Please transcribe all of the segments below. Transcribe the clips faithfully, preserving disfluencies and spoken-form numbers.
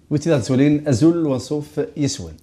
Wid i d-aɣ-d-ttwalin, azul, wanṣuf yes-wen.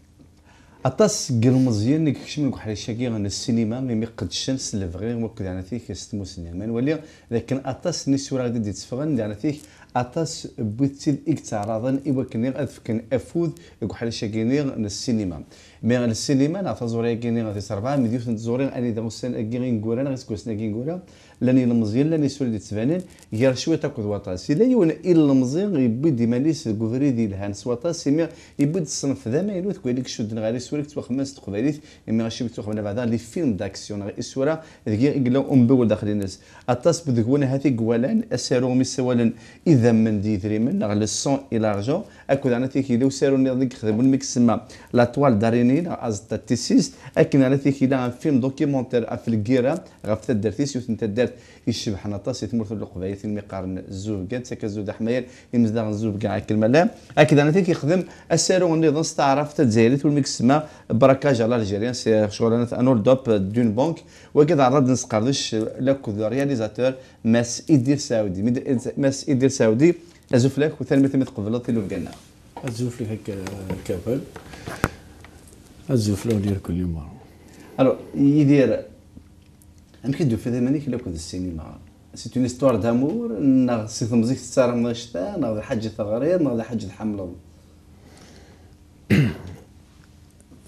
Aṭas n yilmeẓyen i ikecmen deg uḥric-agi n ssinima, imi qeddcen s lebɣi akked ɛnatik s tmusni. Ma nwali d akken aṭas n isura i d-itteffɣen, d ɛnatik aṭas n wid-tt-id i yettɛaraḍen i wakken ad fken afud deg uḥric-agi-nni n ssinima. Mi n ssinima neɣ taẓuri-agi-nni tis rebɛa, mi d yiwet n tẓuri anida ussan-agi ineggura neɣ iseggasen-agi ineggura, llan yilmeẓyen, llan isura d-yettbanen, gar cwiṭ akked waṭas. Yella yiwen n ilemẓi yewwi-d iman-is deg ubrid yelhan s waṭas, imi yewwi-d ṣṣenf d amaynut deg wayen i icudden ɣer isura i yettwaxemmen s teqbaylit, imi acimi yettwaxemmen abeɛda les films d'action neɣ isura deg i yella umbiwel daxel-ines. Aṭas n wudegwan ahat i iwalan asaru umi ssawalen idammen d yidrimen neɣ le sang et l'argent, akked ɛnatik yella usaru nniḍen i yexdem win mi isemma La toile d'araignée neɣ aẓeṭṭa n tissist, akken ɛnatik yella un film documentaire ɣef lgirra, ɣef taddart-is, yiwet n taddart icebḥen aṭas i tmurt n Leqbayel, tin mi qqaren Zubga, d takazzuda ḥmayan imezdaɣ n Zubga akken ma llan. Akked ɛnatik yexdem asaru nniḍen s taɛrabt tazzayrit, win mi isemma Braquage à l'algérienne, c'est ccɣel-a n hold-up d'une banque, wagi d aɛraḍ n sqerdec akked réalisateur Mass Idir Saoudi. Mid-, Mass Idir Saoudi, azul fell-ak, u tanemmirt imi tqebleḍ tilubga-nneɣ. Azul fell-ak a K-, Kabel. Azul fell-awen irkelli merra. Alors, Yidir, amek i d-tufiḍ iman-ik lakked ssinima? C'est une histoire d'amour, neɣ si temẓi-k tettarmeḍ annect-a, neɣ d lḥaǧa teɣriḍ, neɣ d lḥaǧa tḥemmleḍ?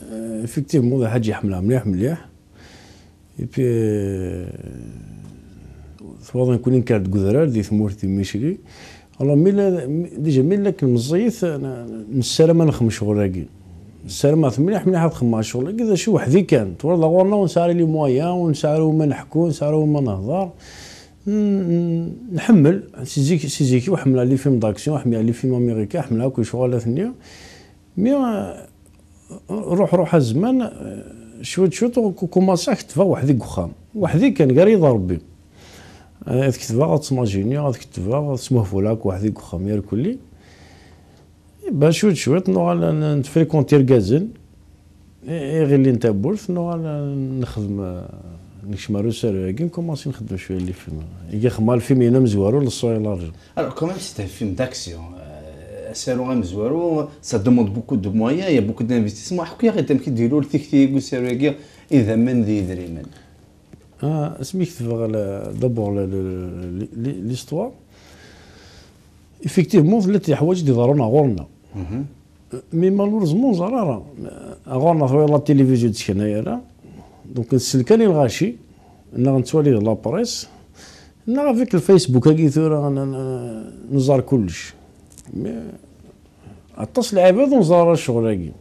Euh, effectivement, d lḥaǧa i ḥemmleɣ mliḥ, mliḥ. Et puis, euh, twaḍin kul inkar deg udrar, di tmurt, di Micli. Alors, mi la, mi, déjà, mi la akken meẓẓiyit, n-, nessaram ad nexdem ccɣel-agi. Nessaram ad mliḥ, mliḥ ad xedmeɣ ccɣel-agi, d acu weḥd-i kan. Twalaḍ ɣur-neɣ ur nesɛi ara les moyens, ur nesɛi ara wuma neḥku, ur nesɛi ara wuma nehḍer. N-, n-, nḥemmel, si zik, si zik-iw ḥemmleɣ les films d'action, ḥemmleɣ les films américains, ḥemmleɣ akk lecɣalat-nni. Mi, euh, ruḥ, ruḥ a zzman, euh, cwiṭ, cwiṭ, ku-, kumaṣiɣ ketbeɣ weḥd-i deg uxxam. Weḥd-i kan, gar-i d Ṛebbi. Euh, ad ketbeɣ, ad ttmajiniɣ, ad ketbeɣ, ad smuhbuleɣ akk weḥd-i deg uxxam, irkelli. Ba cwiṭ, cwiṭ, nuɣal n-, nfrikunti irgazen. I-, iɣilli n tawwurt, nuɣal nexdem, nekcem ar usaru-agi, nkumaṣi nxeddem cwiya n les films. Iga xedmeɣ lfilm-inu amezwaru, Le sang et l'argent. Alors, quand même, c'est un film d'action. Euh, asaru amezwaru, ça demande beaucoup de moyens, il y a beaucoup d'investissement. Ḥku-yaɣ-id amek i d-ilul tikti-agi usaru-agi, idammen d yidrimen. Ah, asmi ketbeɣ la, d'abord la, la, la, l'histoire, effectivement, tella teḥwaǧ d-iḍerrun ɣur-neɣ. Mais malheureusement, ur ẓer ara. Ɣur-neɣ twalaḍ la télévision d-tekna yara. Donc, nsel kan i lɣaci, neɣ nettwali d la presse, neɣ avec le Facebook-agi tura, n-, n-, nẓer kullec. Mais aṭas n lɛibad ur nẓer ara ccɣel-agi.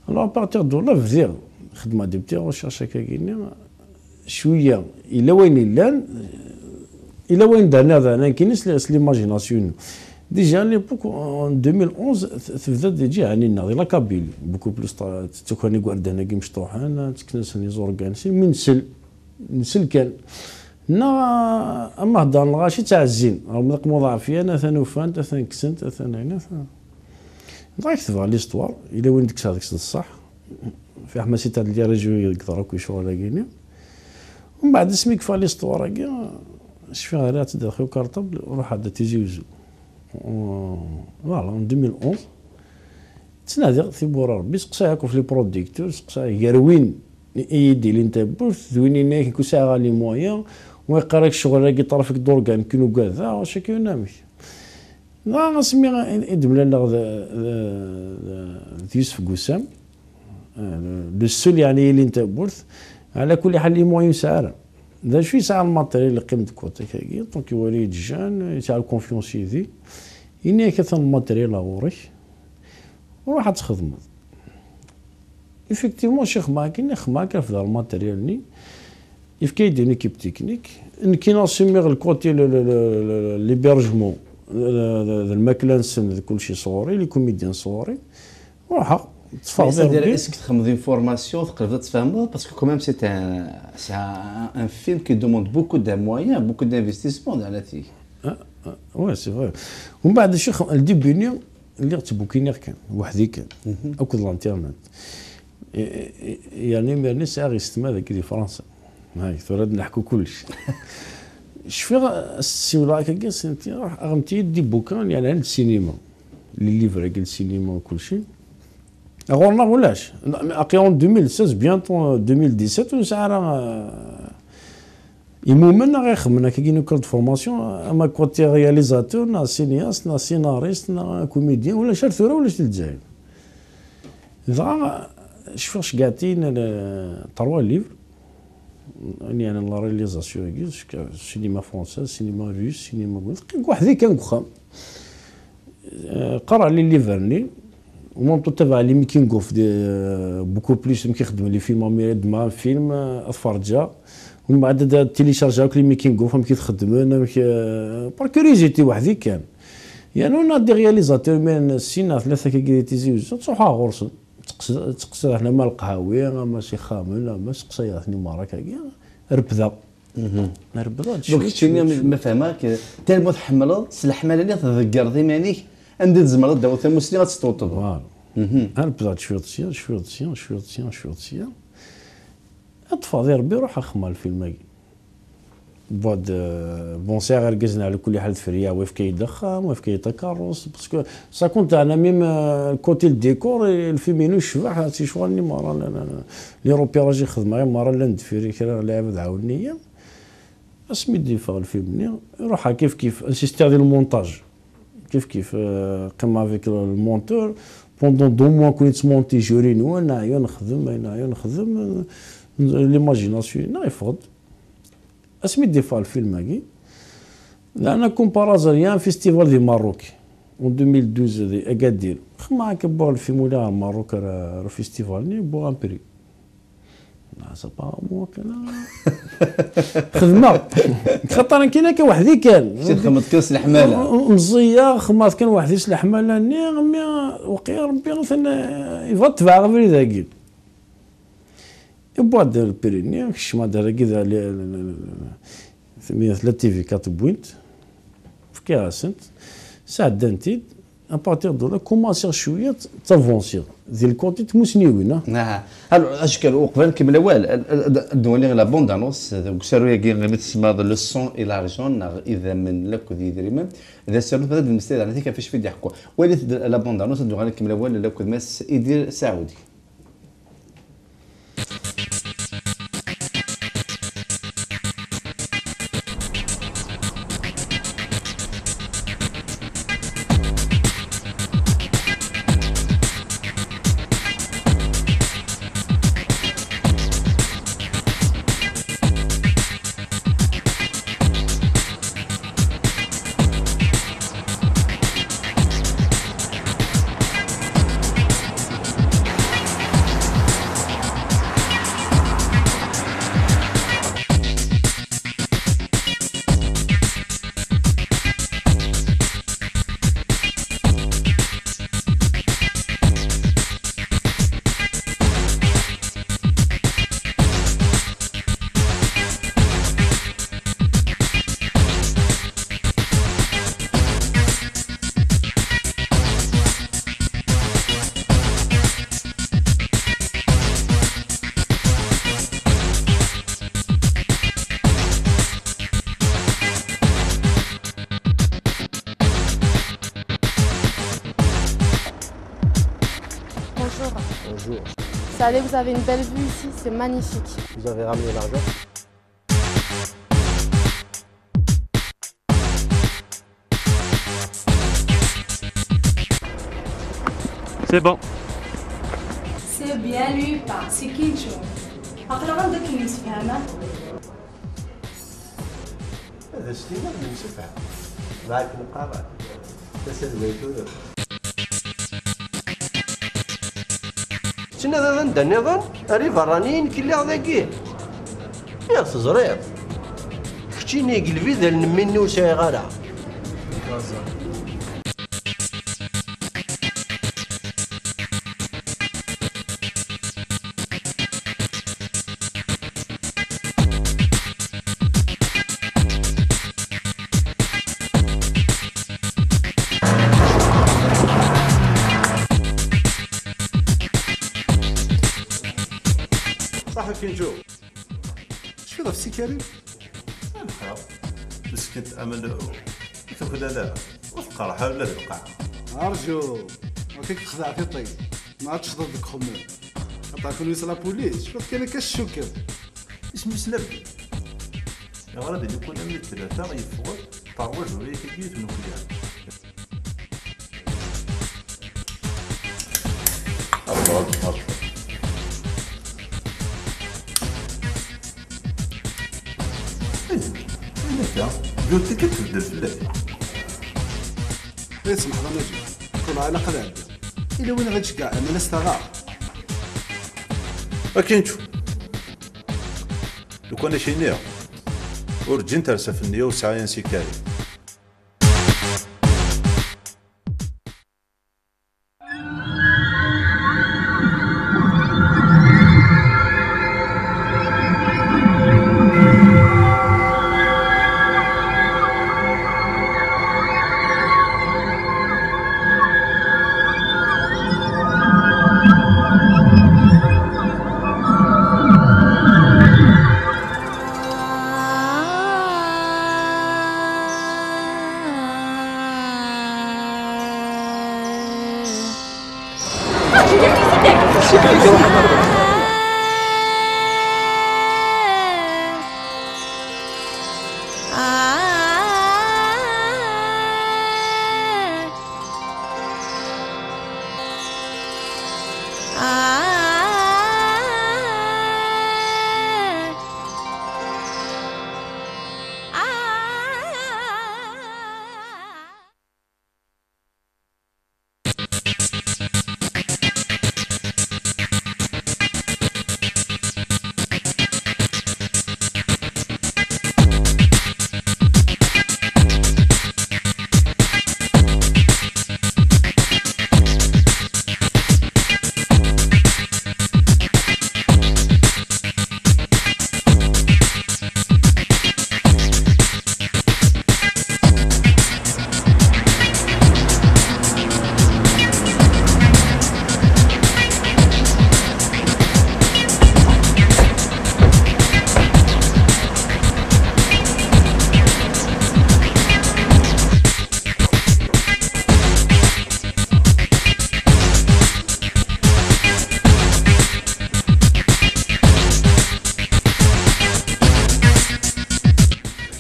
Alors, à partir de là, bdiɣ. Xedmeɣ des petits recherches akkagi-nni. Cwiya, yella wayen yellan, yella wayen d-rniɣ daɣen, nekkini s, s l'imagination-inu. Déjà, à l'époque, en deux mille onze, t-, tebda déjà ɛni-nneɣ, di la Kabylie, beaucoup plus tra-, ttakren igerdan-agi mecṭuḥen, ttekken-asen les organes, mi nsel, nsel kan. Neɣ, ama heddren lɣaci ttɛezzin, rɣem d aqmuḍ ɛefyan, atan ufan-t, atan kksen-t, atan ayen, atan. Dɣa ketbeɣ l'histoire, yella win d-kkseɣ deg-s d ṣṣeḥ. Fiḥ ma si tɛeddi région i yeḍra akk ccɣel-agi-nni. Umbeɛd asmi kfiɣ l'histoire-agi, cfiɣ rriɣ-tt daxel ukarṭabl, ruḥeɣ-d à Tizi Uzzu. Voilà, en deux mille onze. Ttnadiɣ tiwwura Rebbi, seqsaɣ akk ɣef les producteurs, seqsaɣ gar win i yi-d-ilin tawwurt, d win yenna-yak nekk ur sɛiɣ ara les moyens, wa yeqqar-ak ccɣel-agi ṭṭrafik d-urgan, nekk ur ugadeɣ, acu akka, amek? Dɣa asmi i d-mlaleɣ d, d, d, d Yusef Gusam, eh, le seul yeɛni yellan tawwurt, ɛla kulli ḥal les moyens ur yesɛi ara. D acu yesɛa lmatéryal yeqqim deg waṭak-agi, donc iwala-yi-d jeune, yesɛa la confiance yid-i, yenna-yak atan lmatéryal-a ɣur-k, ruḥ ad txedmeḍ. Effectivement, cix Makin, ix Makin, refdeɣ lmatéryal-nni, yefka-yi-d une équipe technique. Nekki neɣ sumiɣ le côté, le, le, le, le, l'hébergement, le, le, le, d lmakla-nsen, d kulci sɣur-i, les comédiens sɣur-i. Ruḥeɣ, tteffɣeɣ di Rebbi. C'est-à-dire, est-ce que txedmeḍ une formation, teqribeḍ ad tfehmeḍ? Parce que quand même, c'est un, c'est un, un film qui demande beaucoup de moyens, beaucoup d'investissement, d ɛnatik. Ah, ah, ouais, c'est vrai. Umbeɛd, cix, le début-nni, lliɣ ttbukiniɣ kan, weḥd-i kan, akked l'internet. I, i, i, yerna imir-nni sɛiɣ yessetma dagi di Fransa. Hay, tura ad neḥku kullec. Cfiɣ, as-ssiwleɣ akkagi, as-nniɣ, ruḥ, aɣemt-iyi-d des bouquins, yeɛnan le cinéma. Les livres-agi, le cinéma, kulci. Ɣur-neɣ ulac. Aql-aɣ en deux mille seize, bientôt deux mille dix-sept, ur nesɛi ara, euh, imumen neɣ ixemmen akkagi n école de formation, ama côté réalisateur, neɣ cinéaste, neɣ scénariste, neɣ comédien, ulac ar tura, ulac di Lezzayer. Dɣa, cfiɣ cegɛet-iyi, euh, trois livres. Ayen yeɛnan la réalisation-agi, cinéma français, cinéma russe, cinéma, weḥd-i kan deg uxxam. Euh, qqareɣ les livres-nni, u même temps tabaɛ les making of, de, euh, beaucoup plus, amek i xeddmen les films, mi ara ddmeɣ un film, euh, ad t-ferǧeɣ, u mbeɛd ad téléchargeɣ akk les making of, amek i t-xeddmen, amek, euh, par curiosité weḥd-i kan. Yerna ula d réalisateurs, mi ara nessin neɣ tlata akkagi di Tizi Uzzu, ttruḥuɣ ɣur-sen. Tteqs-, tteqsiḍ ḥna ama lqehwi, ama s ixxamen, ama seqsayeɣ-ten i merra akkagi, rebdeɣ. Rebdeɣ-d. Donc, cwiṭ, keččini, cwiṭ, cwiṭ. Ma fehmeɣ-k, tellement tḥemmleḍ, s leḥmala-nni tḍeggreḍ iman-ik, anda tzemreḍ ad d-tawiḍ tamusni ad testuṭeḍ. Voilà. Rebdeɣ-d cwiṭ sya, cwiṭ sya, cwiṭ sya, cwiṭ sya. Ad ṭṭfeɣ di Rebbi, ruḥ axemmeɣ lfilm-agi. Wwad, euh, bon, sɛiɣ argaz n ɛla kulli ḥal d Friyaw, yefka-yi-d axxam, yefka-yi-d takeṛṛust, parce que ça compte, ɛna, même, euh, côté le décor, lfilm-inu yecbeḥ, si ccɣel-nni merra, la, la, la, les repérages i xedmeɣ i merra llan deffir-i, kra n lɛibad ɛawnen-iyi. Asmi d-yeffeɣ lfilm-nni, ruḥeɣ kif kif, insistiɣ di lmontaj. Kif kif, euh, qqimeɣ avec le, le monteur, pendant deux mois, kul yettmonti juri-nwen, neɛya nexdem, neɛya nexdem, euh, l'imagination-nneɣ yeffeɣ-d. Asmi d-yeffeɣ lfilm-agi, leɛna, comme par hasard, il y a un festival di Maroc, en deux mille douze, di Agadir. Xemmeɣ akka, wwiɣ lfilm ula ɣer Maroc, ar, ar festival-nni, wwiɣ un prix. Ah, ça, apparemment, kan xedmeɣ. Xaṭer nekkini akka weḥd-i kan. Kečči txedmeḍ kan s leḥmala. M-, m-, meẓẓiyeɣ, xemmeɣ kan weḥd-i s leḥmala-nni, mi waqila Rebbi atan, eh, yebɣa ad tebɛeɣ abrid-agi. Wwiɣ-d lpiri-nni, kecmeɣ-d ar dagi, d, l-, l-, l-, l-, la T V quatre wwin-t, fkiɣ-asen-t, sɛeddan-t-id, à partir de là, commenciɣ cwiya ttavansiɣ di lkwaṭi n tmusniwin, ah. Aha. Alors, acku uqbel ad nkemmel awal, ad, ad, ad nwali la bande-annonce deg usaru-agi imi tsemmaḍ Le sang et l'argent, neɣ idammen lakked yidrimen. D asaru, ad d-nmeslay daɣen tikaffict fi d-iḥekku. Walit-d la bande-annonce, ad d-nuɣal ad nkemmel awal lakked Mass Idir Saɛudi. Bonjour. Bonjour. Ça allait, vous avez une belle vue ici, c'est magnifique. Vous avez ramené l'argent ? C'est bon. C'est bien lu par Sikincho. Aql-aɣ anda akken yemsefham, ah? Ad as-tiniḍ nemsefham. Mɛa akken qqareɣ, tasa d way turew. Tettnadiḍ anda nniḍen? Ar iberraniyen i k-lliɣ dagi. Niɣ teẓriḍ? Keččini deg lbidal n mmi-nni ur sɛiɣ ara. صاحبي فين جو؟ شو هذا في سكري؟ الحرام. مسكت أمل وتخلى لا وتقرح ولا القاع. Arǧu, akka k-texdeɛ tiṭ-ik. Ma ad tecḍeḍ deg uxemmem. Xaṭer kunwi s la police, cfiɣ kan akka tcukkeḍ. Isem-is Labdi. Yeɣra di lukan am di tlata, yeffeɣ-d, teṛwa zzuriyat-agi i tnukya. Aẓ-d, aẓ-d. Ih, ih, akka. Ǧǧut-t akka tbeddel fell-ak. Ay smeḥḍ a Maǧid, kul ɛlaq ad ɛeddi. Ila win ɣ-iceggɛen, ala s taɣaɣ. Akin ču. Lukan ak-iniɣ, ur ǧǧint ar safenni ur sɛayan sikari.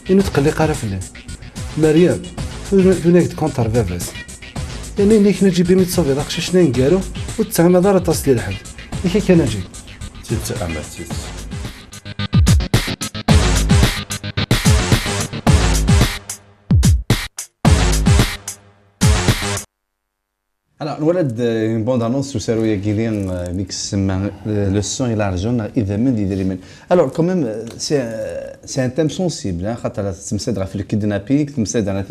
Inu tqelliq ara fell-i. Meryem, tun-, tunag-d contre baba-s. Yerna yenna-k Naǧib imi tṣubiḍ aqcic-nni aneggaru, ur tettɛamaḍ ara aṭas di lḥed. Yak akka Naǧib. D tidet a Ahmed, d tidet. Alors, nwala-d, euh, une bande-annonce s usaru-agi-ni, euh, mi yessemma, euh, Le sang et l'argent, neɣ idammen d idrimen. Alors, quand même, euh, c'est, euh, c'est un thème sensible, hein, xaṭer temsad ɣef le kidnapping, temsad ɣef,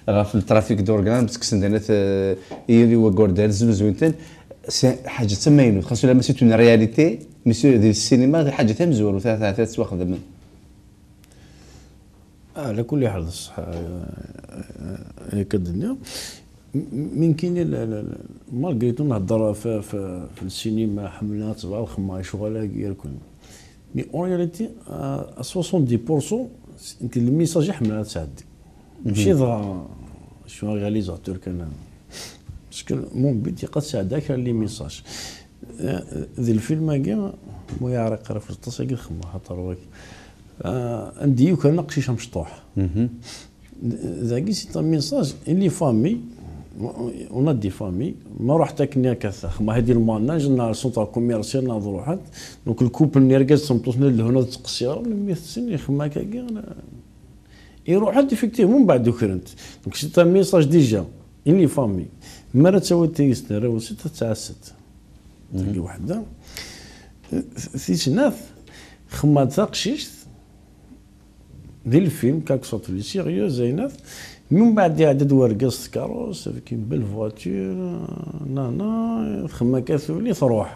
ɣef le trafic d'organes, parce que c'est, euh, yiri wagurdan, zluzuyten. C'est ḥaǧa d tamaynut, xas ulamma c'est une réalité, mais sur, di cinéma, d ḥaǧa tamezwarut, ta, ta, ta, tettwaxdem. Ah, ala kulli ḥal, d ṣṣeḥ, eh, eh, akka d-nniɣ. M-, m-, min kini la, la, la, malgré tout, nhedder f, f, f le cinéma, ḥemmleɣ ad tebɛeɣ lxemma, ccɣel-agi, irkul. Mais en réalité, à, à soixante-dix pour cent, c'est le message i ḥemmleɣ ad sɛeddi. Mhm. Mačči dɣa, je suis un réalisateur kan. Parce que mon but, yeqqaz sɛedda kra n les messages. Eh, di lfilm-agi, mu yeɛreq ara f aṭas-agi txemma, xaṭer wagi. Ah, anda yukren aqcic amecṭuḥ. Mhm. Dagi, c'est un message, et les familles, on a des familles, ma ruḥent akken akka, xemma hadi lmanaj, neɣ centre commercial, neɣ ad ruḥent. Donc, le couple n irgazen d tmeṭṭut-nni ad lhun ad ttqeṣṣiren, mi tessen, ixemma akkagi, iruḥent, effectivement, mbeɛd ukrent. Donc, c'est un message déjà, et les familles. Mi ara tawiḍ tagest n arraw-nsent, ad ttɛassent. Tagi waḥda. Tis snat, xemma d taqcict, di lfilm, quelque soit les sérieux, Zainab, mbeɛd iɛedda-d wergaz s tkeṛṛust, avec une belle voiture, nana, txemma akka tuli, truḥ.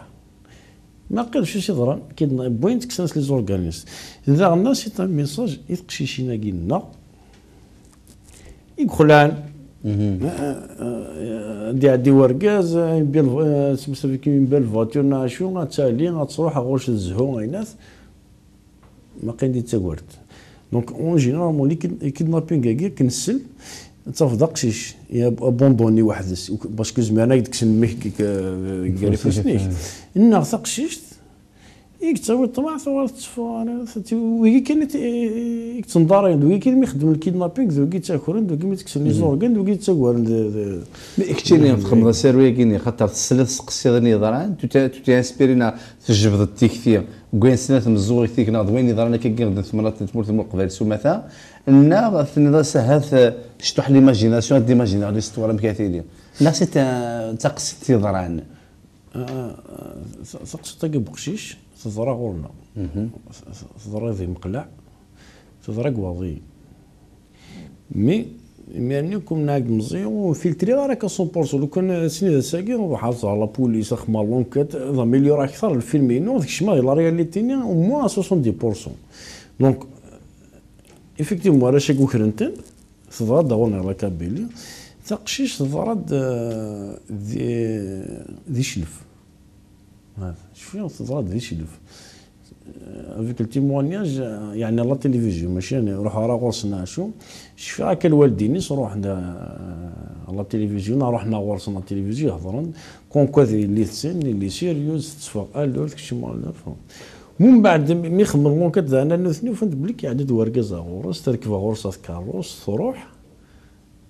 Ma qil d acu i s-yeḍran, kidna-, wwin-tt, kksen-as les organes. Daɣen, c'est un message i teqcicin-agi-nneɣ, i yexlan. Mhm. Euh, euh, ad iɛeddi wergaz, euh, une belle vo-, euh, c'est avec une belle voiture, neɣ acu, ad tali, ad truḥ ɣur-s zzhu, aynat, ma qin di tagwert. Donc, en général, les kid-, les kidnapping-agi, akken nsel, Tafeḍ aqcic abandonné weḥd-s, parce que zemren ad k-d-kksen mmi-k deg, deg, gar ifassen-ik. Neɣ taqcict i yettawi ṭṭmeɛ, tuɣal tetteffeɣ. Wigi kan i t-, i, i yettenḍarayen, d wigi kan mi xeddmen le kidnapping, d wigi i ttakren, d wigi mi ttekksen les organes, d wigi i ttagaren d, d... Mais keččini txedmeḍ asaru-agi-nni xaṭer tesliḍ s teqsiḍin yeḍran, tu t'es, tu t'es inspiré neɣ tjebdeḍ tikti deg wayen snat tmeẓẓuɣit-ik neɣ d wayen yeḍran akka deg temnaḍt n tmurt n Leqbayel s umata, neɣ tenniḍ-as ahat, eh, ctuḥ l'imagination, ad d-imaginiɣ l'histoire amek ad tili. Neɣ c'est un, d taqsiṭ yeḍran. Ah, ah, ta-, taqsiṭ-agi n uqcic teḍra ɣur-neɣ. Teḍra di Meqleɛ, teḍra deg Waḍiyen. Mais imir-nni, comme nɛeg meẓẓi, ur filtriɣ ara akka cent pour cent. Lukan sniɣ ass-agi, ruḥeɣ ẓer la police, axemmer l'enquête, ad améliorer akteṛ lfilm-inu, ad kecmeɣ di la réalité-nni, au moins à soixante-dix pour cent. Donc, effectivement, arrac-agi ukren-ten, teḍra-d ɣur-neɣ la Kabylie. Taqcict teḍra-d, euh, di, di Cclef. Cfiɣ teḍra-d di Cclef. Avec le témoignage, yeɛni la télévision, mačči yeɛni ruḥeɣ ara ɣur-sen acu. Cfiɣ akka lwaldin-is ruḥen, euh, la télévision, ruḥen ɣur-sen la télévision, hedren. Comme quoi d yelli-tsen, yelli sérieuse, tetteffeɣ à l'heure, tekcem à l'heure. Mumbeɛd, mi xedmen l'enquête daɣen nutni, ufan-d belli yeɛded wergaz ɣur-s, terkeb ɣur-s ɣer tkeṛṛust, truḥ.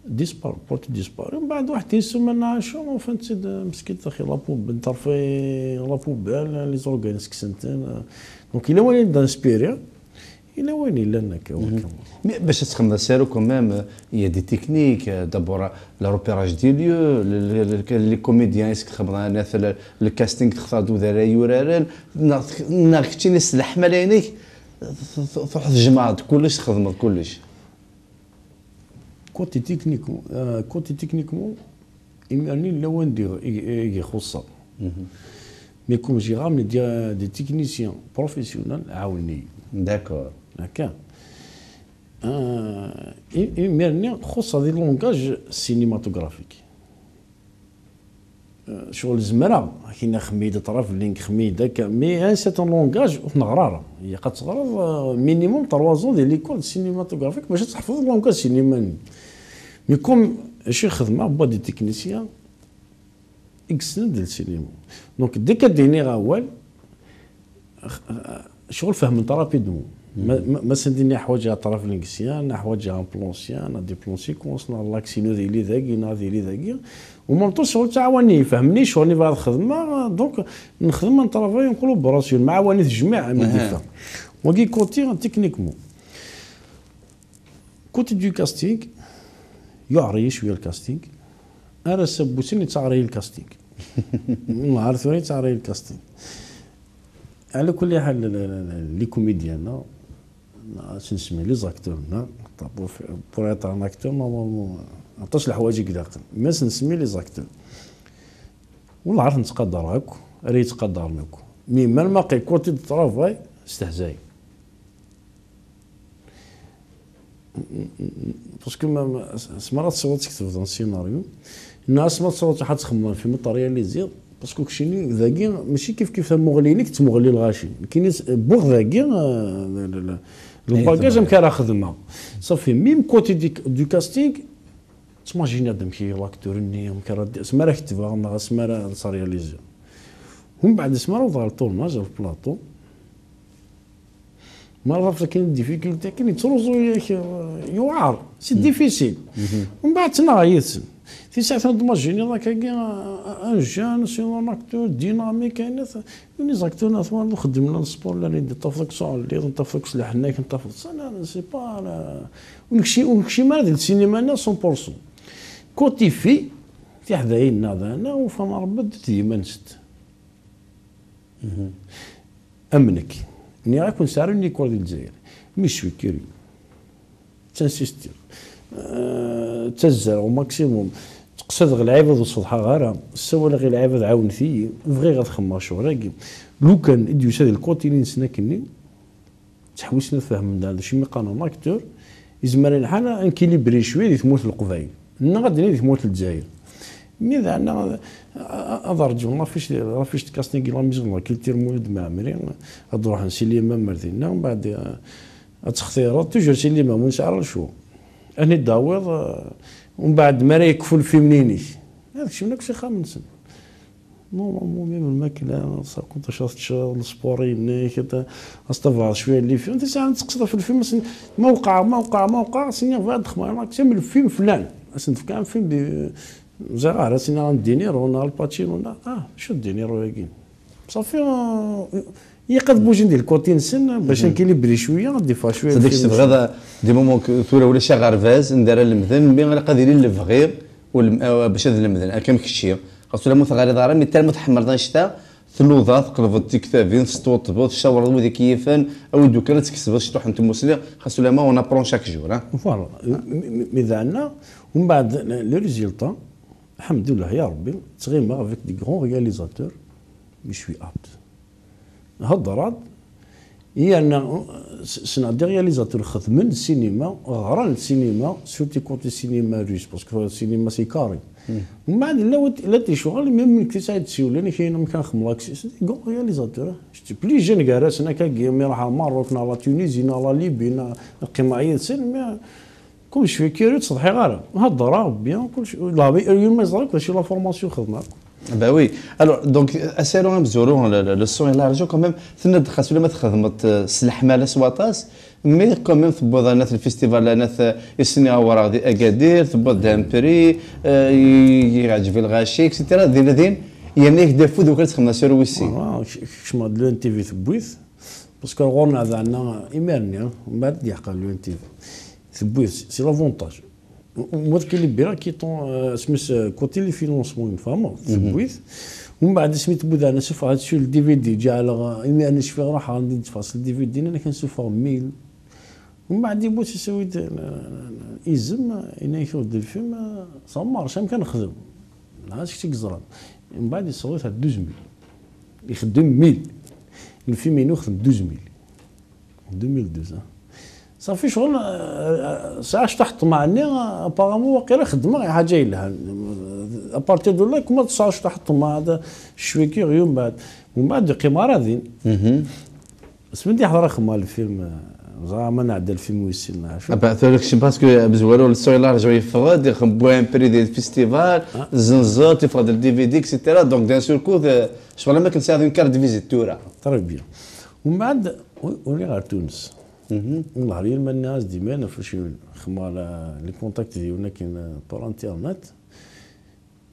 Dispar-, porte disparu. Mbeɛd waḥed yessumer neɣ acu, ufan-tt-id, euh, meskint, axi, la poub-, ḍḍerf-, la poubelle, les organes sseksen-ten, euh. Donc, yella wayen i d-inspiré, yella wayen yellan akka, wakka. Mais bac ad txedmeḍ asaru, quand même, euh, il y a des techniques, euh, d'abord, euh, le repérage des lieux, le, le, le, les comédiens, est-ce que txedmeḍ, euh, le, le casting, textareḍ udaray yuraren, neɣ, neɣ keččini s leḥmala-inek, t-, t-, truḥeḍ tjemɛeḍ kullec, txedmeḍ kullec? Côté techniquement, euh, côté techniquement, imir-nni yella wanda i, i, i ixuṣṣeɣ. Mais comme j'ai ramené des, des techniciens professionnels, ɛawnen-iyi. D'accord. Akka. Euh, i, imir-nni xuṣṣeɣ di langage cinématographique. Euh, ccɣel zemreɣ, akin xmi-d travelling, xmi-d akka, mais un certain langage ur t-neɣra ara. Ilaq ad teɣreḍ, euh, minimum trois ans di l'école cinématographique bac ad tḥefḍeḍ langage cinéma-nni. Mais comme acu i xedmeɣ, boîte de technicien i yessnen di le cinéma. Donc, dès que d-iniɣ awal, Ccɣel fehment rapidement. Ma, ma, ma sen-d-ini ḥwaǧeɣ travelling syan, ḥwaǧeɣ un plan syan, des plans séquences, neɣ l'action ad yili dagi, neɣ ad yili dagi. Au même temps, ccɣel ttɛawanen-iyi, fehhmen-iyi ccɣel-nni bɣiɣ ad xedmeɣ, donc nexdem un travail en collaboration, nemɛawan i tejmiɛ, am i d-ifhem. Wagi côté techniquement. Côté du casting, yuɛer-iyi cwiya le casting. Ar ass-a n wussan yettaɛer-iyi le casting. Ar tura yettaɛer-iyi le casting. Ɛla kulli ḥal, l-, l-, l-, les comédiens, non, non, ad sen-nsemmi les acteurs, non, pour, pour être un acteur, normalement, aṭas leḥwayeǧ i ilaqen. Mais ad sen-nsemmi les acteurs. Wallah ar ten-ttqadareɣ akk, ara yi-ttqadaren akk. Mais même ma qqim côté de travail, stehzayen. Parce que ma, ma, s-, asmi ara tessiweḍ ad tkettbeḍ un scénario, neɣ asmi ara tessiweḍ ad txedmeḍ un film, ad t-réaliziḍ, parce que keččini dagi, mačči kif kif tamuɣli-inek d tmuɣli n lɣaci. Nekkini s-, wwiɣ dagi, euh, le, le, le, le bagage amek ara xedmeɣ. Safi, même côté du, du casting, ttmajiniɣ-d amek i l'acteur-nni, amek ara d-, asmi ara ketbeɣ, neɣ asmi ara t-réaliziɣ. Mbeɛd, asmi ara awḍeɣ ɣer le tournage, ɣer le plateau, Ma tafeḍ akken difficulté akken yettruẓu yak, euh, yuɛer, c'est difficile. Mbeɛd ttnaɣ yid-sen. Tisaɛtin ad d-majiniḍ akkagi, euh, un jeune, sinon un acteur dynamique, ayen at-, win les acteurs, at, ur xeddmen la sport, la ride, tafeḍ akk s uɛelliḍ, tafeḍ akk s leḥnak, tafeḍ s, la, c'est pas la, ur nekci-, ur nekcim ara di lsinima-nni cent pour cent. Côté fille, tiḥdayin-nneɣ daɣen, ufan Rebbi d yemma-nsent. Am nekk. Nniɣ-ak ur nesɛi ara une école di Lezzayer. Mais je suis curieux. Ttinsistiɣ. Euh, ttazzaleɣ au maximum. Ttqeṣṣideɣ lɛibad ur ṣeḍḥaɣ ara. Ssawaleɣ i lɛibad, ɛawnet-iyi. Bɣiɣ ad xemmeɣ ccɣel-agi. Lukan i d-yusa di lkotili-nsen akkenni, ttḥewwisen ad fehmen d acu mi qqaren un acteur, yezmer lḥal ad nkilibri cwiya di tmurt n Leqbayel, neɣ ad d-nini di tmurt n Lezzayer. Mi daɛna, a-, a-, ad rǧun l'affiche, l'affiche de casting de la Maison de la Culture Mulud Mɛemmri, ad d-ruḥen si Limam ar dinna, mbeɛd, eh, ad textireḍ, toujours si Limam, ur nesɛi ara le choix. Ad ten-id-tawiḍ, eh, Umbeɛd mi ara yekfu lfimni-inek, ad kecmen akk s ixxamen-nsen. Normalement, même lmakla, ça coûte cher, teččeḍ, le sport-inek, ad s-tebɛeḍ cwiya n les films, tisɛa ad teqseḍ ɣef lfilm, asen, ma wqeɛ, ma wqeɛ, ma wqeɛ, asen-nniɣ bɣiɣ ad xedmeɣ, ad kem lfilm flan. Asen-d-fkan film di, ẓriɣ ara, asen-nniɣ D Niro, neɣ Al Pacino, neɣ, ah, acu D Niro-agi? Safi, euh, ilaq ad bujin di lkuti-nsen, bac ad nkilibri cwiya, ad d-iffeɣ cwiya. C'est-à-dire lfilm. Tebɣiḍ, euh, des moments que tura ulac aɣerbaz, anda ara lemden, mi ilaq ad yili lebɣi, u lem-, euh, bac ad lemden, akka am kečči. Xas ula ma ur teɣriḍ ara, mi ttarma tḥemmleḍ annect-a, tnudaḍ, tqelbeḍ tiktabin, testuṭbeḍ, tcawreḍ wid i k-yifen, awi-d ukan ad tkesbeḍ ciṭuḥ n tmusni, xas ula ma on apprend chaque jour, hein. Voilà. Mi, mi, mi daɛna, umbeɛd, le résultat, alḥemdullah, ya Rebbi, ttɣimeɣ avec des grands réalisateurs, mais je suis apte. Heddreɣ-d, yerna s-, ssneɣ des réalisateurs xedmen ssinima, ɣran ssinima, surtout côté cinéma russe, parce que cinéma c'est carré. Mbeɛd, la, la ticɣel, même nekk tesɛa-d siwlen, amek ayen, amek ara xedmeɣ aksi, c'est des grands réalisateurs. J'étais plus jeune gar-asen, akkagi, mi ruḥeɣ Maroc, neɣ la Tunisie, neɣ la Libye, neɣ qqimeɣ yid-sen, mais comme je suis curieux, ur ttsetḥiɣ ara. Heddreɣ, bien, kulci. La, yal ma yeẓra akk d acu la formation xedmeɣ. Ben oui. Alors, donc, asaru amezwaru, le, le, le son et l'argent, quand même, tenna-d xas ula ma txedmeḍ, euh, s leḥmala s waṭas, mais quand même tewwiḍ anat le festival, anat, euh, i s-nniɣ awraɣ di Agadir, tewwiḍ-d un prix, euh, i, i, iɛǧeb i lɣaci, et cetera. Din, din, yerna-yak-d afud ukan txedmeḍ asaru wis sin. Voilà, k-, kecmeɣ-d l'U N T V tewwi-t, parce que ɣur-neɣ daɛna imir-nni, mbeɛd d-yeḥqer l'U N T V. Tewwi-t, c'est l'avantage. Moi, qui libéra qui ton, euh, smis, euh, côté les financements, une femme, tewwi-t. Umbeɛd asmi tewwi-t, ana sufɣeɣ-t sur le D V D, ǧeɛleɣ, euh, imi ana cfiɣ ruḥeɣ anda d-teffeɣ s le D V D, nnan kan sufɣeɣ mille. Umbeɛd yewwi-t, yessawi-d, euh, izem, yenna-yak ur-d lfilm, euh, ça marche, amek ad nexdem? Nɛas kečč i yeẓran. Umbeɛd yessaweḍ-it à douze mille. Ixeddem mille. Lfilm-inu xdem douze mille. Deux mille douze, hein. Safi ccɣel, euh, euh, sɛiɣ cṭaḥ ṭṭmeɛ-nni, euh, apparemment waqila xedmeɣ i ḥaǧa yelhan. À partir de là, kma tesɛiḍ cṭaḥ ṭṭmeɛ, d cwi ki ɣyun mbeɛd. Mbeɛd ur qqimeɣ ara din. Asmi d-yeḥḍer axemma lfilm, euh, ẓriɣ ma nɛedda lfilm wis sin neɣ acu. Ah ben, tura kečč, parce que amezwaru le son et l'argent yeffeɣ-d, ixebbwa un prix des festivals, zenzeḍ, yeffeɣ-d le D V D, et cetera. Donc, d'un seul coup, euh, ccɣel am akken tesɛiḍ une carte de visite tura. Très bien. Umbeɛd, u-, uli ɣer Tunes. Nehṛ yal ma nniɣ-as-d imir, naf acu xemma la, les contacts d yiwen akken, euh, par internet.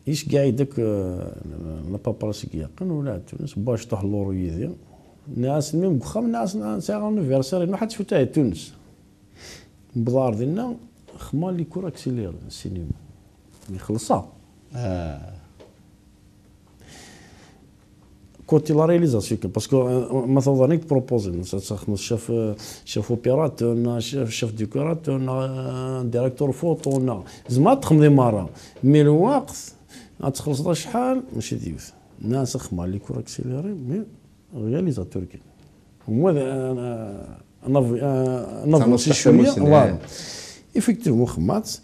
Iceggeɛ-iyi-d akk, euh, la paperasse i yeqqen, ula ar Tunes, wwiɣ cṭuḥ n l'euro yid-i. Nniɣ-as, même deg uxxam, nniɣ-as, nniɣ-as, sɛiɣ anniversaire, inu ḥatt fut ar Tunes. Newweḍ ɣer dinna, xemma les cours accélérés, cinéma. Mi xellṣeɣ. Ah. Côté la réalisation kan, parce que, euh, ma tawḍa nek proposer, ad txedmeḍ chef, euh, chef opérateur, neɣ chef, chef décorateur, neɣ, euh, directeur photo, neɣ, tzemreḍ ad txedmeḍ i merra. Mais lweqt, ad txellṣeḍ acḥal, mačči d yiwet. Nniɣ-as xedmeɣ les cours accélérés, mais réalisateur kan. Au moins, euh, euh, un av-, euh, un avancé cwiya, voilà. Effectivement, xedmeɣ-tt.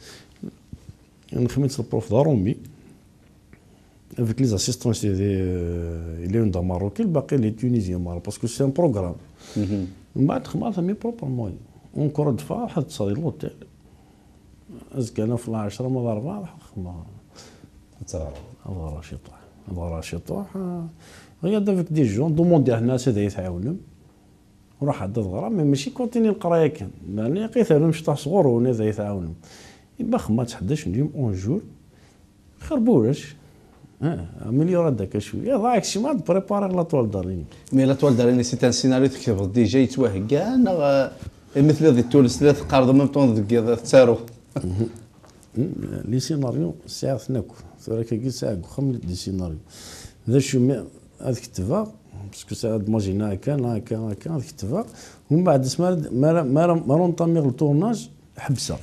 Nexdem-itt le prof d aṛumi. Avec les assistances des, euh, les Marocains, le baqi les Tunisiens, parce que c'est un programme. Mbeɛd xedmeɣ-t à mes propres moyens. Encore une fois, ad tesɛiḍ l'hôtel. Azekka-nni ɣef lɛecṛa ma d ṛebɛa, ad xedmeɣ. Ad teɣreḍ. Ad ɣreɣ ciṭuḥ. Ad ɣreɣ ciṭuḥ, euh, regarde avec des gens, demander-as ad iyi-tɛawnem. Ruḥ ad ɣreɣ, mais mačči continue leqraya kan. Meɛna yaqi terrem ciṭuḥ sɣur-wen ad iyi-tɛawnem. Iba xemma ḥdac n yum un jour, xir n ulac. Ah, améliore-d akka cwiya. Iḍ-a kecmeɣ ad prépariɣ la toile d'araignée. Mais la toile d'araignée, c'est un scénario tketbeḍ déjà yettwahegga, neɣ, euh, imi telliḍ di Tunes, telliḍ teqqareḍ en même temps deg yiḍ tettaruḍ? Les scénarios sɛiɣ-ten akk. Tura akkagi sɛiɣ deg uxxam des scénarios. D acu mi ad ketbeɣ, parce que sɛiɣ d imaginaires akka, akka, akka, ad ketbeɣ. Umbeɛd asmi ara, mi ara, mi ara, mi ara ntamiɣ le tournage, ḥebseɣ.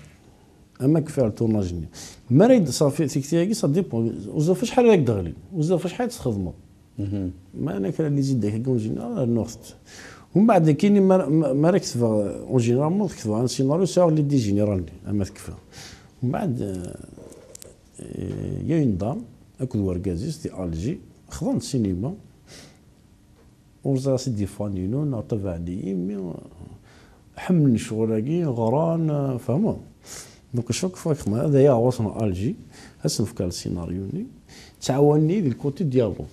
Ama kfiɣ le tournage-nni. Mi ara d-, safi, tikti-agi, ça dépend. Ur ẓriɣ ɣef acḥal ara k-d-ɣlin. Ur ẓriɣ ɣef acḥal ara tt-txedmeḍ. Ma ana kra n les idées-agi, en général, rnuɣ-tent. Umbeɛd, nekkini, ma, ma, mi ara ketbeɣ, en général, ma ketbeɣ un scénario, sɛiɣ l'idée générale-nni, ama tekfa. Umbeɛd, euh, euh, il y a une dame, akked wergaz-is, di Alger, xḍan-d ssinima. Ur ẓriɣ si d-yeffɣen yinu neɣ tabaɛen-iyi, mi, euh, ḥemmlen ccɣel-agi, ɣran, euh, fehmeḍ. Donc chaque fois que ma هذايا ɣur-sen Alger, ad sen-fkeɣ le scénario-nni, ttɛawanen-iyi di le côté dialogue.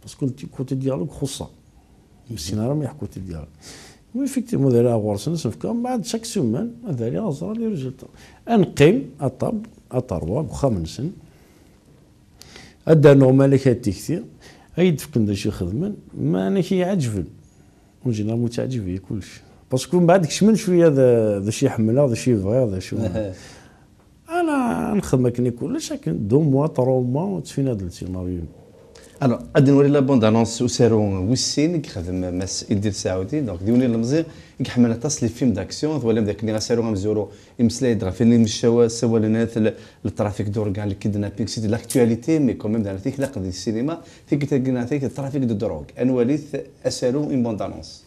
Parce que le côté dialogue xuṣṣeɣ. Ur ssineɣ ara mliḥ côté dialogue. Mais effectivement, ad rreɣ ɣur-sen, ad sen-fkeɣ, mbeɛd chaque semaine, ad rreɣ, ad ẓreɣ les résultats. Ad neqqim à table, à trois, deg uxxam-nsen. Ad d-rnuɣ malak ad tikti, ad yi-d-fken d acu i xedmen, ma anak i yi-ɛeǧben. En général, ur ttaɛǧib-iyi kullec. Parce que mbeɛd kecmen cwiya d, d acu i ḥemmleɣ, d acu i bɣiɣ, d acu. Aha. Ala, nxedm akken i kullec, akken deux mois, trois mois, ttfina-d le scénario. Alors, ad nwali la bande annonce usaru wis sin i yexdem Mass Idil Saoudi, donc d yiwen n ilemẓi i iḥemmel aṭas les films d'action. Twalam d akken asaru amezwaru imeslay-d ɣef yimcawa, ssawalen le, le trafic d'organes, le kidnapping, c'est de l'actualité, mais quand même d ayen i tlaq di cinéma, tikkelt-agi neɣ tikkelt, trafic de drogue. Ad nwali asaru, une bande annonce.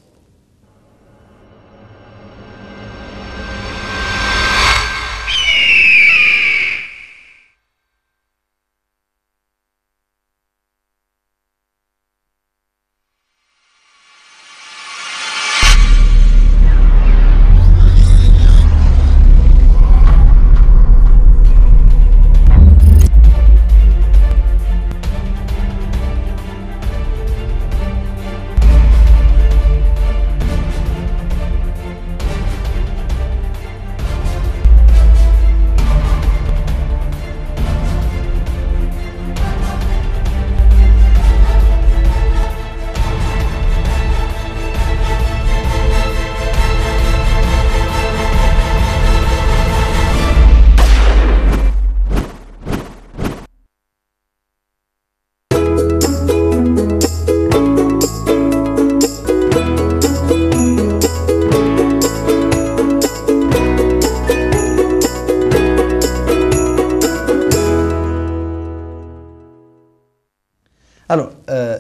Alors, euh,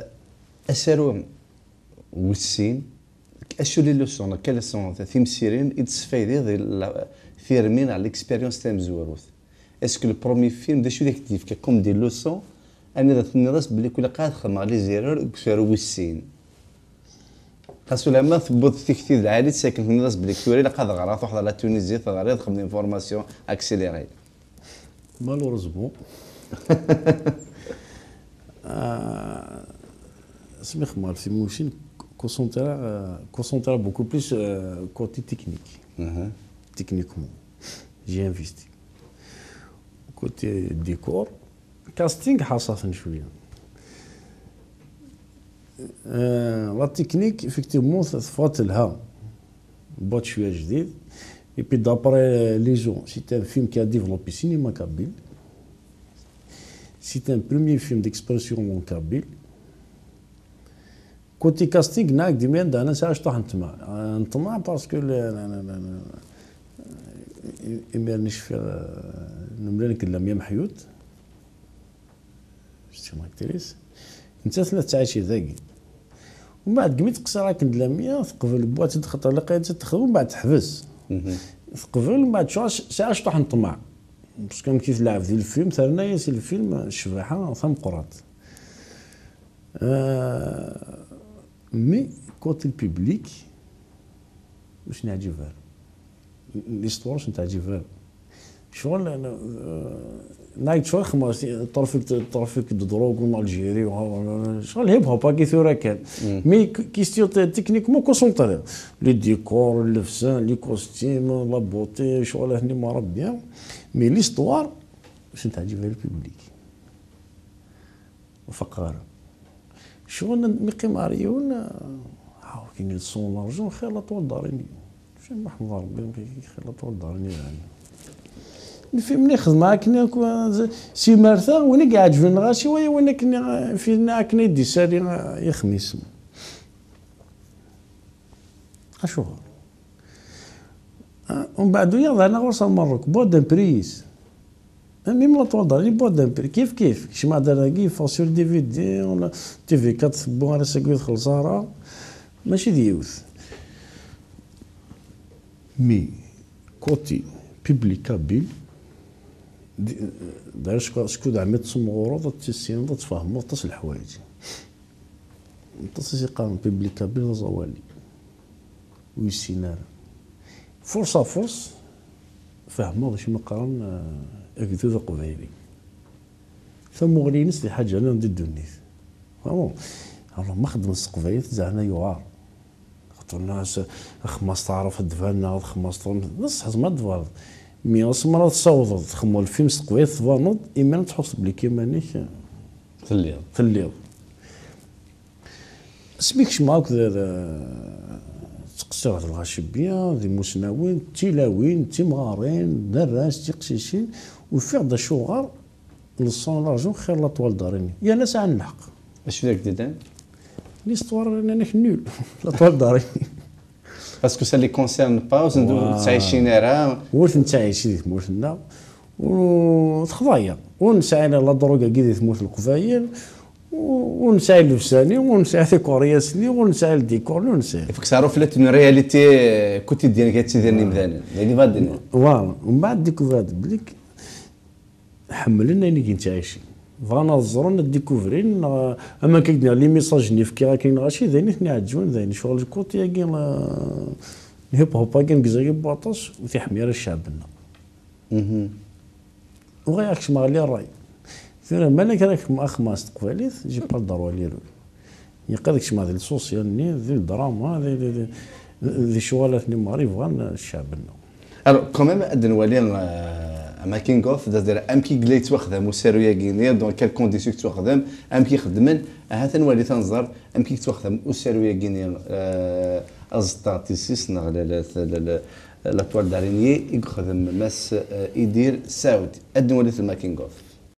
asaru wis sin, acu les leçons, quelles sont timsirin i d-tesfaydiḍ di la, tirmin, l'expérience tamezwarut? Est-ce que le premier film, d acu i d ak-d-yefka comme des leçons, anida tenniḍ-as belli kul ad xedmeɣ les erreurs deg usaru wis sin? Xas ulamma tewweḍ tikti d lɛali, sakken tenniḍ-as belli tura ilaq ad ɣreɣ, truḥeḍ ɣer la Tunisie, teɣriḍ, txedmeḍ une formation accélérée. Malheureusement, euh, asmi xedmeɣ ɣef timucin, concentré, euh, concentré beaucoup plus, euh, côté technique. Mhm. Techniquement, j'ai investi. Côté décor, casting, ḥaṣaten cwiya. Euh, la technique, effectivement, teffeɣ telha. Boîte cwiya jdid. Et puis, d'après les gens, c'est un film qui a développé le cinéma kabyle. C'est un premier film d'expression en kabyle. Côté casting, nak, dimian dana, c'est un peu de temps. Parce que le, le, le, le, le, imir nishfi, euh, nemlal nek Lamia Mahyut. C'est une actrice. Nettat tella tettɛici dagi. Umbeɛd, deg mi teqsir akken d Lamia, teqbel boîte d xaṭer laqayet ad texdem, umbeɛd teḥbes. Mhm. Teqbel, umbeɛd tecɛel, tesɛa cṭuḥ n ṭṭmeɛ. Parce que amek i tleɛɛeb di lfilm, terna-yas i lfilm ccbaḥa tameqqrant. Euh, mais côté le public, ur sen-yeɛǧib ara. L'histoire ur sen-teɛǧib ara. Ccɣel, euh, nag ccɣel xedmeɣ trafic, trafic de drogue en Algérie, ccɣel hip hop agi tura kan. Mm. Mais question techniquement concentré. Les décors, le dessin, les costumes, la beauté, ccɣel هني مرة bien. Mais l'histoire, ur sen-teɛǧib ara le public. Ur faqeɣ ara. Ccɣel mi qqimeɣ ɣer yiwen, ah, wakin son l'argent, xir la toile d'araignée. Mačči ma ḥemḍeɣ Rebbi, xir la toile d'araignée, yeɛni. Lfilm-nni xedmeɣ akken akk, si marta, win i iɛeǧben ɣas i waya, win akken, lfilm-nni akken i d-isali, ah, ixmisen. Acuɣer? Ah, umbeɛd uyaɣ daɣen ɣur-s ar Merruk, boîte d'un prix. Même la toile d'araignée, boîte d'un prix, kif kif. Kecmeɣ-d ar dagi, yeffeɣ sur D V D, wala T V quatre tewwi ar ass-agi ur txelleṣ ara. Mačči d yiwet. Mais, côté public kabyle, d-, d'ailleurs, skud, skud ɛemmi tessemɣureḍ, ad tissineḍ, ad tfehmeḍ aṭas n leḥwayeǧ. Aṭas i s-yeqqaren public kabyle d aẓawali. Ur yessin ara. Force à force, Fehmeɣ d acu mi qqaren, eh, agdud aqbayli. Tamuɣli-ines di ḥaǧa nniḍen di ddunit. Vraiment. Alors, ma xeddmen s teqbaylit, zeɛma yuɛer. Xaṭer nas, axemmas taɛraf ad d-tban, neɣ axemmas tɣem-, d ṣṣeḥ, ma tbaneḍ. Mi asmi ara tessawḍeḍ, txedmeḍ lfilm s teqbaylit, tbaneḍ, imir ad tḥusseḍ belli iman-ik, eh, telliḍ. Telliḍ. Asmi kecmeɣ akk d, d, ttqessireɣ d lɣacebbiya, d imusnawen, d tilawin, d timɣarin, d arrac, d tiqcicin, ufiɣ-d acuɣer neṣṣan l'argent xir la toile d'araignée. Yerna sɛan lḥeqq. Acu d ak-d-idan? L'histoire, nnan-ak nul. La toile d'araignée. Parce que ça les concerne pas, ur ten-, ur ttɛicin ara. Ur ten-ttɛici di tmurt-nneɣ. Ur texḍa-yaɣ. Ur nesɛi la drogue-agi di tmurt n Leqbayel, ur, ur nesɛi llebsa-nni, ur nesɛi tikuṛyas-nni, ur nesɛi le décor-nni, ur nesɛi. Il faut que ça reflète une réalité, euh, quotidienne qui est, euh, imdanen. D ayen i bɣa ad d-iniɣ. Voilà. Mbeɛd découvert belli ḥemmlen ayen i yettɛicin. Bɣan ad ẓren, ad découvrin, neɣ am akken i k-d-nniɣ, les messages-nni fkiɣ akken lɣaci, d ayen i ten-iɛeǧben, d ayen ccɣel côté-agi, euh, n hip-hop-agi n Lezzayer n waṭas, ur t-iḥemmel ara ccɛeb-nneɣ. Mhm. Bɣiɣ ad kecmeɣ les rayes. Tura, ma nekk ara kecmeɣ axemmas s teqbaylit, j'ai pas le droit à l'erreur. Ilaq ad kecmeɣ di le social-nni, di le drama, di, di, di, di ccɣalat-nni merra yebɣan ccɛeb-nneɣ. Alors, quand même, ad nwali, euh, making of, c'est-à-dire amek i yella yettwaxdam usaru-agi-nni, dans quelles conditions i yettwaxdam, amek i xeddmen, ahat ad nwali ad nẓer amek i yettwaxdam usaru-agi-nni, euh, aẓeṭṭa, tissist, neɣ la, la, la, la, la toile d'araignée i yexdem Mass, euh, Idir Saoudi. Ad nwali le making of.